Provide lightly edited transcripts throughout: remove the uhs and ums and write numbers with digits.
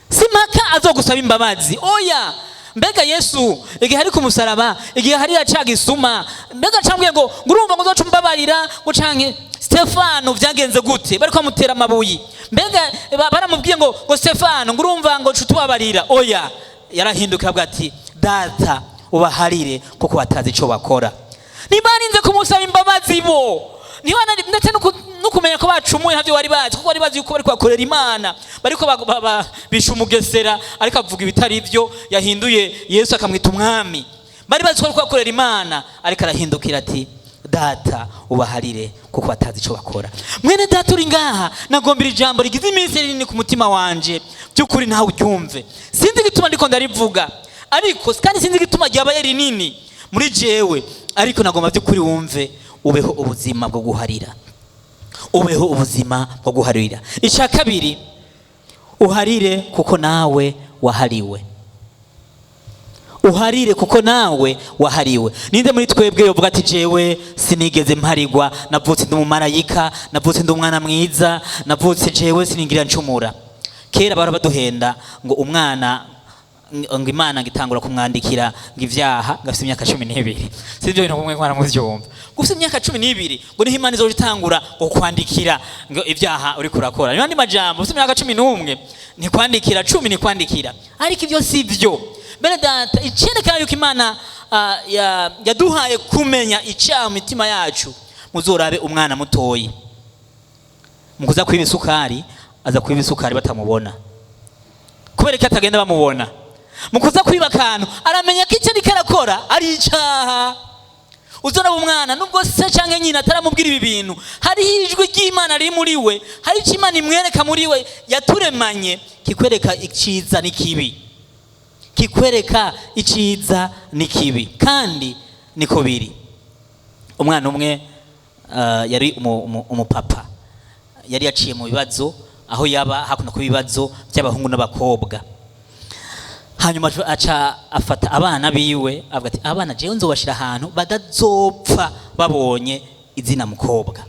Si mpaka azogusaba imbabazi, oya. Mbega Yesu igihe ari ku musaraba, igihe hariya ca gisuma, mbega cambwiye ngo ngurumva ngo uzoca umbabarira, ngo canke Stefano vyagenze gute bariko bamutera amabuye? Mbega baramubwiye ngo Stefano, ngurumva ngo cutubabarira? Oya, yarahinduka avuga ati: "Data, ubaharire kuko batazi ico bakora." Ntibarinze kumusaba imbabazi bo, ndetse no kumenya ko bacumuye ntabyo bari bazi, kuko bari bazi yuko bariko bakorera Imana, bariko bisha umugesera ariko avuga ibitari byo, yahinduye Yesu akamwita umwami. Bari bazi ko bariko bakorera Imana, ariko arahindukira ati: "Data, ubaharire kuko batazi ico bakora." Mwene data uri ngaha, nagombera ijambo rigize iminsi rinini ku mutima wanje, by'ukuri nawe uryumve. Sinzi igituma ndiko ndarivuga, ariko kandi sinzi igituma ryabaye rinini muri jewe, ariko nagomba by'ukuri wumve, ubeho ubuzima bwo guharira, ubeho ubuzima bwo guharira. Icya kabiri, uharire kuko nawe wahariwe, uharire kuko nawe wahariwe. Ninde muri twebwe yovuga ati: "Jewe sinigeze mparirwa, navutse ndi umumarayika, navutse ndi umwana mwiza, navutse jewe sinigira ncumura"? Kera bahora baduhenda ngo umwana ngo Imana ngo itangura kumwandikira ngo ivyaha ngo afise imyaka 12. Sivyo bintu kumwe mwana muvyumva, ngo ufise imyaka 12 ngo niho Imana izoja itangura ngo kwandikira ngo ivyaha uriko urakora. Niyo andi majambo, ufise imyaka 11 ntikwandikira, 10 ntikwandikira. Ariko ivyo si vyo, bene data. Icerekana yuko Imana yaduhaye kumenya icyaha mu mitima yacu, muzorabe umwana mutoyi mu kuza kwiba isukari, aza kwiba isukari batamubona. Kubera ko atagenda bamubona, mu kuza kwiba akantu aramenya ko icyo ariko arakora ari icyaha. Uzoraba umwana, nubwo se cyangwa nyina ataramubwira ibi bintu, hariho ijwi ry'Imana riri muri we, hari icyo Imana imwereka muri we yaturemanye, kikwereka icyiza n'ikibi, kikwereka icyiza n'ikibi. Kandi niko biri. Umwana umwe yari umupapa yari yaciye mu bibazo aho yaba hakunda kuba ibibazo by'abahungu n'abakobwa. Hanyuma aca afata abana biwe, avuga ati: "Abana jewe nzobashira ahantu badazopfa babonye izina mukobwa."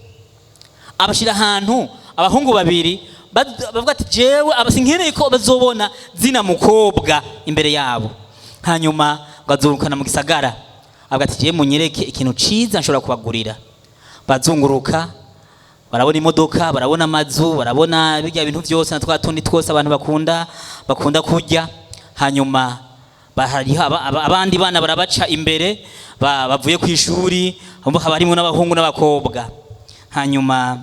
Abashira ahantu abahungu babiri, bavuga ati: "Jewe sinkeneye ko bazobona zina mukobwa imbere yabo." Hanyuma ngo azungurukana mu gisagara, avuga ati: "Jewe munyereke ikintu ciza nshobora kubagurira." Bazunguruka, barabona imodoka, barabona amazu, barabona bijya bintu byose na twa tundi twose abantu bakunda kurya. Hanyuma hariho abandi bana barabaca imbere bavuye ku ishuri, haba harimo n'abahungu n'abakobwa. Hanyuma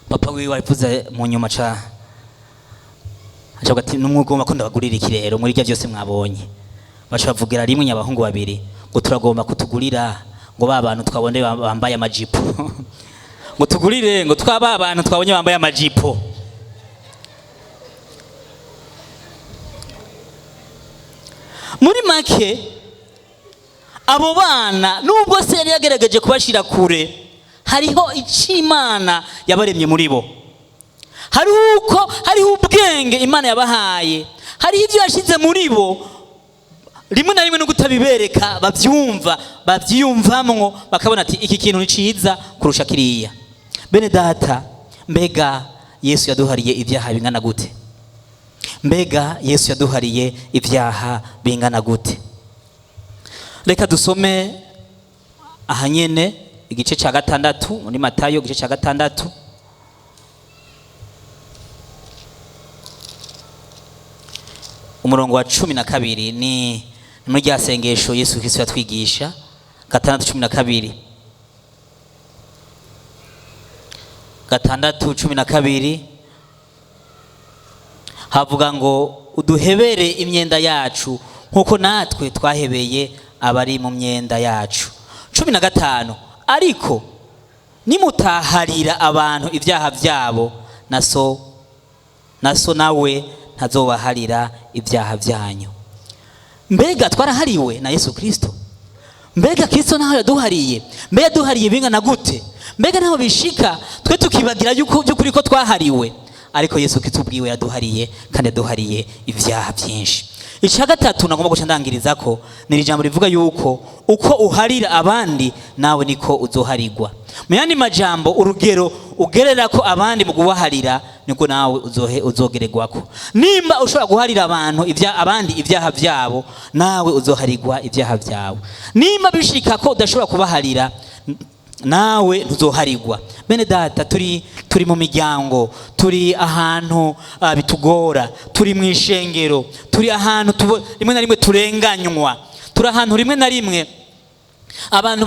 papa wiwe arivuze mu nyuma, ca aca ati: "Numugomba ko ndabagurira iki rero muri ibyo byose mwabonye?" Baca bavugira rimwe nyabahungu babiri ngo: "Turagomba kutugurira ngo ba bantu twabonye bambaye amajipo, ngo tugurire ngo twa ba bantu twabonye bambaye amajipo." Muri make, abo bana nubwo se yari yagerageje kubashira kure, hariho icyo Imana yabaremye muri bo, hariho uko, hariho ubwenge Imana yabahaye, hariho ibyo yashyize muri bo. Rimwe na rimwe no kutabibereka babyumva, babyiyumvamwo, bakabona ati: "Iki kintu ni ciza kurusha kiriya." Bene data, mbega Yesu yaduhariye ibyaha bingana gute? Mbega Yesu yaduhariye ibyaha bingana gute? Reka dusome aha nyene igice cya 6 muri Matayo, igice cya 6, umurongo wa 12. Ni muri rya sengesho Yesu Kristo yatwigisha. 6:12, 6:12, havuga ngo: "Uduhebere imyenda yacu nk'uko natwe twahebeye abari mu myenda yacu." 15: "Ariko nimutaharira abantu ibyaha byabo, na so nawe ntazobaharira ibyaha byanyu." Mbega twarahariwe na Yesu Kristo? Mbega Kristo naho yaduhariye? Mbega yaduhariye bingana gute? Mbega naho bishika twe tukibagira yuko by'ukuri ko twahariwe, ariko Yesu Kristo ubwiwe yaduhariye, kandi yaduhariye ibyaha byinshi. Icya gatatu nagomba guca ndangiriza ko ni ijambo rivuga yuko uko uharira abandi nawe niko uzoharigwa. Mu yandi majambo, urugero ugerera ko abandi mu gubaharira niko nawe uzogererwako. Nimba ushobora guharira abantu abandi ibyaha byabo, nawe uzoharigwa ibyaha byawe. Nimba bishika ko udashobora kubaharira, nawe ntuzoharigwa. Bene data, turi mu miryango, turi ahantu bitugora, turi mu ishengero, turi ahantu rimwe na rimwe turenganywa, turi ahantu rimwe na rimwe abantu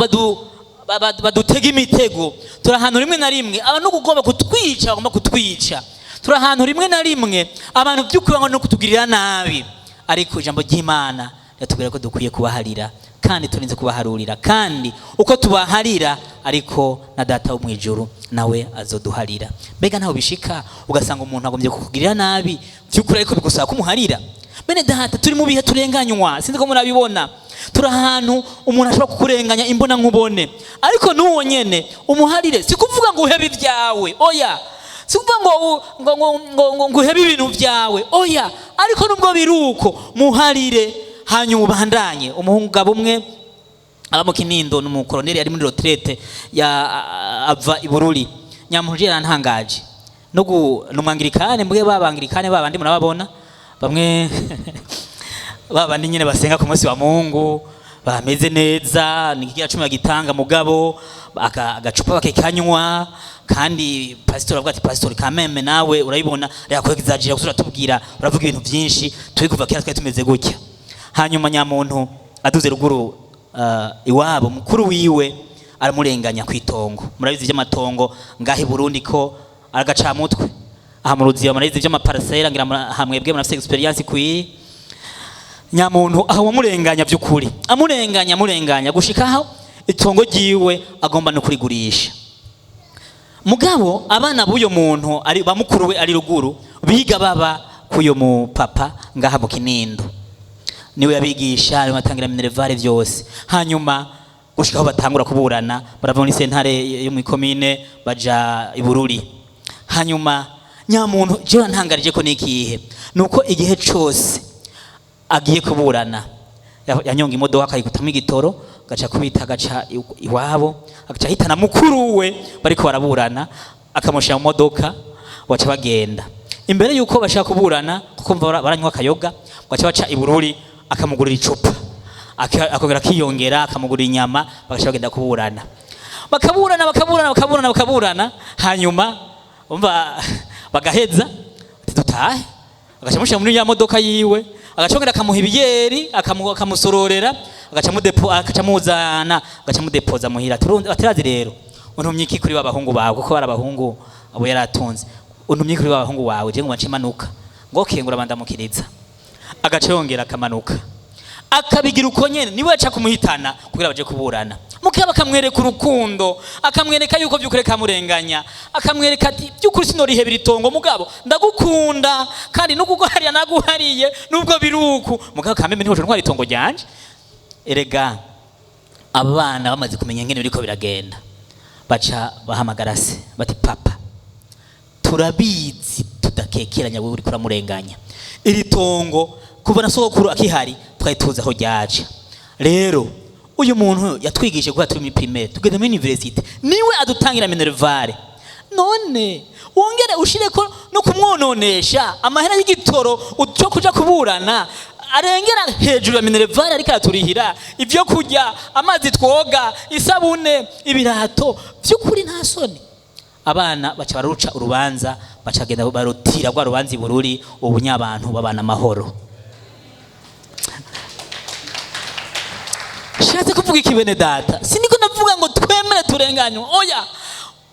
badutega imitego, turi ahantu rimwe na rimwe abantu kugomba kutwica, bagomba kutwica, turi ahantu rimwe na rimwe abantu by'ukuri bagomba no kutugirira nabi. Ariko ijambo ry'Imana riratubwira ko dukwiye kubaharira, kandi turinze kubaharurira, kandi uko tubaharira ariko na Data wo mu ijuru nawe azoduharira. Mbega ntaho bishika ugasanga umuntu agombye kukugirira nabi by'ukuri, ariko bigusaba kumuharira? Bene data, turi mu bihe turenganywa, sinzi ko murabibona. Turi ahantu umuntu ashobora kukurenganya imbona nkubone, ariko n'uwo nyene umuharire. Si kuvuga ngo uhebe ibyawe, oya. Si kuvuga ngo uhebe ibintu byawe, oya. Ariko nubwo biri uko, muharire hanyuma ubandanye. Umugabo umwe aba mu Kinindo, ni umukoroneri ari muri retraite, ya ava i Bururi. Nyamuntu yarantangaje no ni umwangirikane, mbwe babangirikane babandi murababona, bamwe babandi nyine basenga ku munsi wa Mungu, bameze neza, ni kigira cumi bagitanga, mugabo agacupa bakikanywa. Kandi pasitori avuga ati: "Pasitori, kameme nawe urayibona, reka kwexagera gusa, uratubwira, uravuga ibintu byinshi, turi kuva kera twari tumeze gutya." Hanyuma nyamuntu aduze ruguru, iwabo mukuru wiwe aramurenganya ku itongo. Murabizi iby'amatongo ngaho i Burundi ko aragacamutwe, aha mu Ruziba murabizi iby'amaparcelle, ngira hamwebwe murafise expérience ikwiye. Nyamuntu aho wamurenganya by'ukuri, amurenganya, amurenganya gushika aho itongo ryiwe agomba no kurigurisha. Mugabo abana b'uyo muntu ari bamukuru we ari ruguru, biga baba k'uyo mu papa ngaha mu Kinindo, niwe yabigisha, niwe atangira minerval byose. Hanyuma gushika aho batangura kuburana, barava muri sentare yo mu komine baja i Bururi. Hanyuma nyamuntu jewe ntangarije ko nikihe, nuko igihe cose agiye kuburana yanyonga imodoka akayikutamo igitoro, agaca kubita, agaca iwabo, agaca ahitana mukuru we bariko baraburana, akamushyira mu modoka, baca bagenda. Imbere yuko bashaka kuburana, kuko baranywa akayoga, baca baca i Bururi, akamugurira icupa, akongera akiyongera, akamugurira inyama, bagaca bagenda kuburana, bakaburana, bakaburana, bakaburana, bakaburana. Hanyuma umva bagaheza, ati: "Dutahe." Agaca amushyira muri ya modoka yiwe, agaca yongera akamuha ibiyeri, akamusororera, agaca amudepo, agaca amuzana, agaca amudepoza muhira. Atirazi rero untumye iki kuri ba bahungu bawe? Kuko bari abahungu abo yari atunze. "Untumye kuri ba bahungu bawe, je ngo nce manuka ngo kengura bandamukiriza." Agaca yongera akamanuka, akabigira uko nyene, niwe aca kumuhitana kugira baje kuburana. Mukaba akamwereka urukundo, akamwereka yuko by'ukuri kamurenganya, akamwereka ati: "By'ukuri sinorihebera itongo, mugabo ndagukunda, kandi nukuguhariya naguhariye nubwo biruku, mugabo kameme ntiwoje ntwara itongo ryanje." Erega abana bamaze kumenya ingene biriko biragenda, baca bahamagara se, bati: "Papa, turabizi, tudakekeranya, wewe uriko uramurenganya. Iri tongo kuva na sogokuru akihari twari tuzi aho ryaca. Rero uyu muntu yatwigishije kuba turi muri primaire, tugeze muri université, niwe adutangira minerval. None wongere ushire ko no kumwononesha amahera y'igitoro cyo kuja kuburana arengera hejuru ya minerval, ariko araturihira ibyo kurya, amazi twoga, isabune, ibirato. By'ukuri nta soni?" Abana baca baruca urubanza, baca bagenda barutira rwa rubanza i Bururi. Ubu nyabantu babana amahoro. Shatse kuvuga iki, bene data? Siniko ndavuga ngo twemere turenganywe, oya.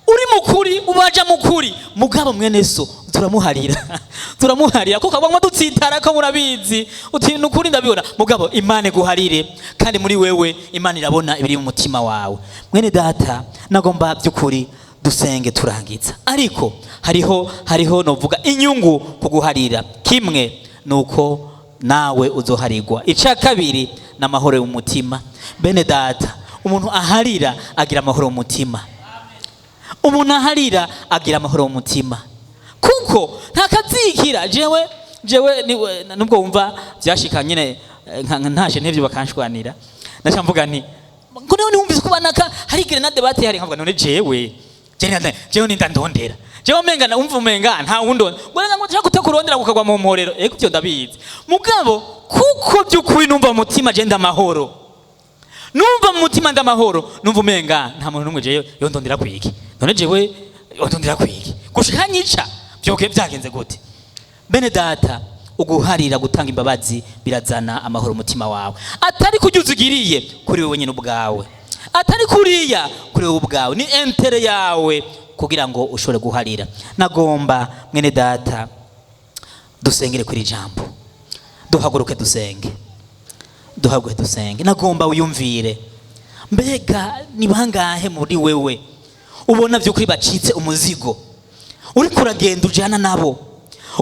Uri mukuri ubaja mukuri, mugabo mwene so turamuharira, turamuharira, kuko abamwe dutsitara ko murabizi, uti: "Nukuri ndabibona." Mugabo Imana iguharire, kandi muri wewe Imana irabona ibiri mu mutima wawe. Mwene data, nagomba by'ukuri dusenge turangiza, ariko hariho novuga inyungu kuguharira. Kimwe nuko nawe uzoharigwa, icya kabiri n'amahoro mu mutima. Bene data, umuntu aharira agira amahoro mu mutima. Umuntu aharira agira amahoro mu mutima, kuko ntakazikira. Jewe nubwo wumva byashika nyine, ntashe ntevyo bakanshwanira, naca mvuga nti Ngo none wumvise ko banaka hari grenade bateye hari, nkavuga none jewe jewe ninda ndondera, jewe umenga umva umenga nta wundi ngo reka ngo nshaka kutakurondera ukagwa mu mporero. Ego, ibyo ndabizi, mugabo kuko by'ukuri numva mu mutima je ndamahoro, numva mu mutima ndamahoro, numva umenga nta muntu n'umwe jewe yondondera kwiki. None jewe yondondera kwiki gushika nyica byoke byagenze gute? Bene data, uguharira, gutanga imbabazi birazana amahoro umutima wawe, atari kujya uzigiriye kuri wewe nyine ubwawe, atari kuriya kuri wowe ubwawe, ni intérêt yawe kugira ngo ushobore guharira. Nagomba, mwene data, dusengere kuri ijambo, duhaguruke dusenge, duhaguruke dusenge. Nagomba wiyumvire, mbega ni bangahe muri wewe ubona by'ukuri bacitse umuzigo, uriko uragenda ujana nabo,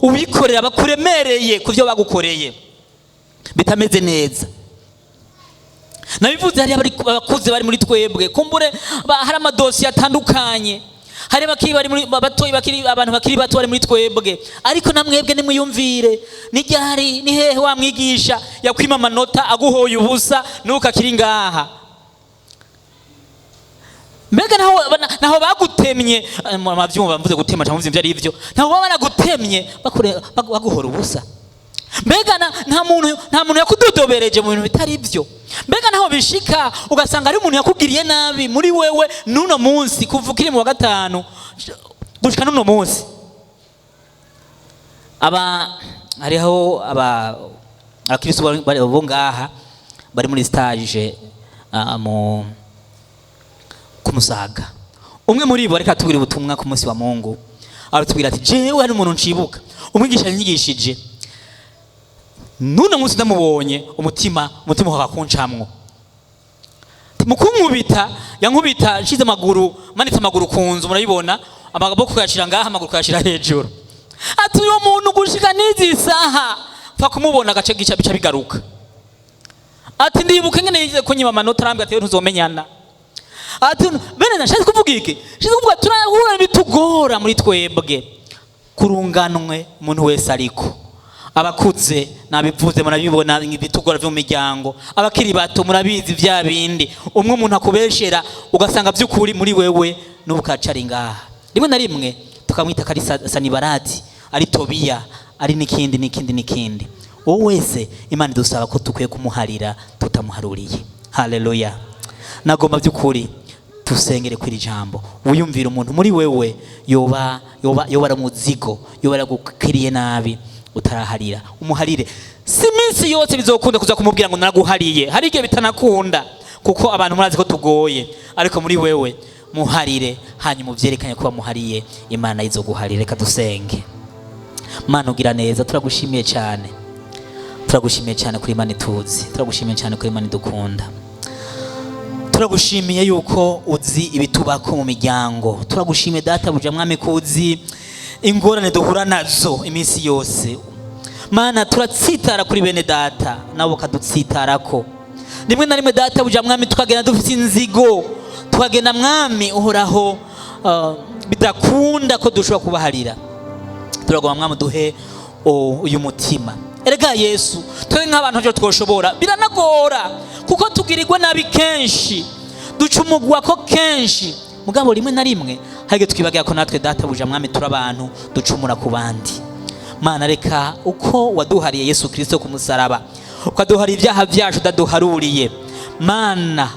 ubikorera bakuremereye ku byo bagukoreye bitameze neza? Nabivuze, hari abakuze bari muri twebwe, kumbure hari amadosiye atandukanye, hari abakiri bari muri batoyi, bakiri abantu bakiri bato bari muri twebwe. Ariko namwebwe nimwiyumvire, ni ryari, ni hehe wa mwigisha yakwima amanota aguhoye ubusa nuko akiri ngaha? Mbega naho bagutemye, mavyumva mvuze gutema cyangwa mvuze ibyo ari byo, naho baba baragutemye baguhora ubusa? Mbega nta muntu yakudodobereje mu bintu bitari byo? Mbega naho bishika ugasanga ari umuntu yakugiriye nabi muri wewe n'uno munsi, kuva ukiri mu wa gatanu gushika n'uno munsi? Aba hariho aba abakristo bo ngaha bari muri stage mu kumusaga. Umwe muri bo ariko atubwira ubutumwa ku munsi wa Mungu, aratubwira ati: "Jewe hari umuntu ncibuka, umwigisha yanyigishije, n'uno munsi ndamubonye umutima uhaka kuncamwo. Mu kunkubita yankubita nshize amaguru, manitse amaguru ku nzu, murabibona, amaboko kuyashira ngaha, amaguru kuyashira hejuru." Ati: "Uyo muntu gushika n'izi saha pfa kumubona agace gica bica bigaruka." Ati: "Ndibuka ingene yize kunyima amanota, arambwira ati: 'Ntuzomenyana.'" Ati bene nashatse kuvuga iki? Nshatse kuvuga turahura bitugora muri twebwe kurunganwe umuntu wese, ariko abakuze nabivuze, murabibona ibitugora byo mu miryango. Abakiri bato murabizi bya bindi umwe umuntu akubeshera, ugasanga by'ukuri muri wewe n'ubu kacari ngaha. Rimwe na rimwe tukamwita ko ari Sanibarati, ari Tobiya, ari n'ikindi n'ikindi n'ikindi. Uwo wese Imana idusaba ko dukwiye kumuharira tutamuharuriye. Haleluya! Nagomba by'ukuri dusengere kuri ijambo, wiyumvira umuntu muri wewe yoba ari umuzigo, yoba yaragukiriye nabi utaraharira, umuharire. Si iminsi yose bizokunda kuza kumubwira ngo naraguhariye, hari igihe bitanakunda kuko abantu murazi ko tugoye. Ariko muri wewe muharire, hanyuma uvyerekanye ko wamuhariye, Imana izoguharira. Reka dusenge. Mana ugira neza, turagushimiye cyane, turagushimiye cyane kuri Imana ituzi, turagushimiye cyane kuri Imana idukunda. Turagushimiye yuko uzi ibitubako mu miryango. Turagushimiye, Data buja mwami, ko uzi ingorane duhura nazo iminsi yose. Mana, turatsitara kuri bene data, nabo bakadutsitarako rimwe na rimwe. Data buja mwami, tukagenda dufite inzigo, tukagenda, Mwami uhoraho, bidakunda ko dushobora kubaharira. Turagomba, Mwami, duhe uyu mutima. Erega Yesu, twe nk'abantu ntacyo twoshobora, biranagora kuko tugirirwa nabi kenshi, ducumugwa ko kenshi. Mugabo rimwe na rimwe hari igihe twibagira ko natwe, Data buja mwami, turi abantu ducumura ku bandi. Mana, reka uko waduhariye Yesu Kirisito ku musaraba, ukaduhara ibyaha byacu utaduharuriye, Mana,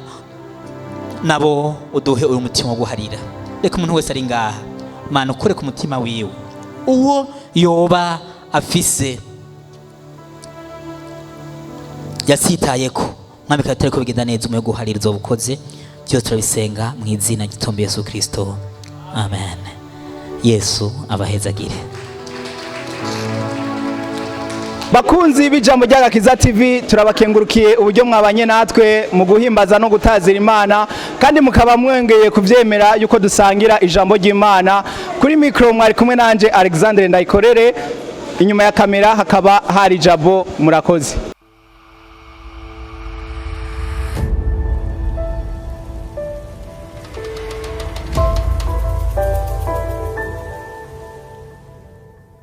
nabo uduhe uyu mutima wo guharira. Reka umuntu wese ari ngaha, Mana, ukore ku mutima wiwe, uwo yoba afise yasitaye ko, Mwami, katari ko bigenda neza, umuyo guharira uzoba ukoze byose. Turabisenga mu izina gitombe Yesu Kristo, amen. Yesu abahezagire. Bakunzi b'Ijambo ry'Agakiza TV, turabakengurukiye uburyo mwabanye natwe mu guhimbaza no gutazira Imana, kandi mukaba mwengeye kuvyemera yuko dusangira ijambo ry'Imana. Kuri mikro mwari kumwe nanje Alexandre Ndayikorere, inyuma ya kamera hakaba hari Jabo. Murakoze.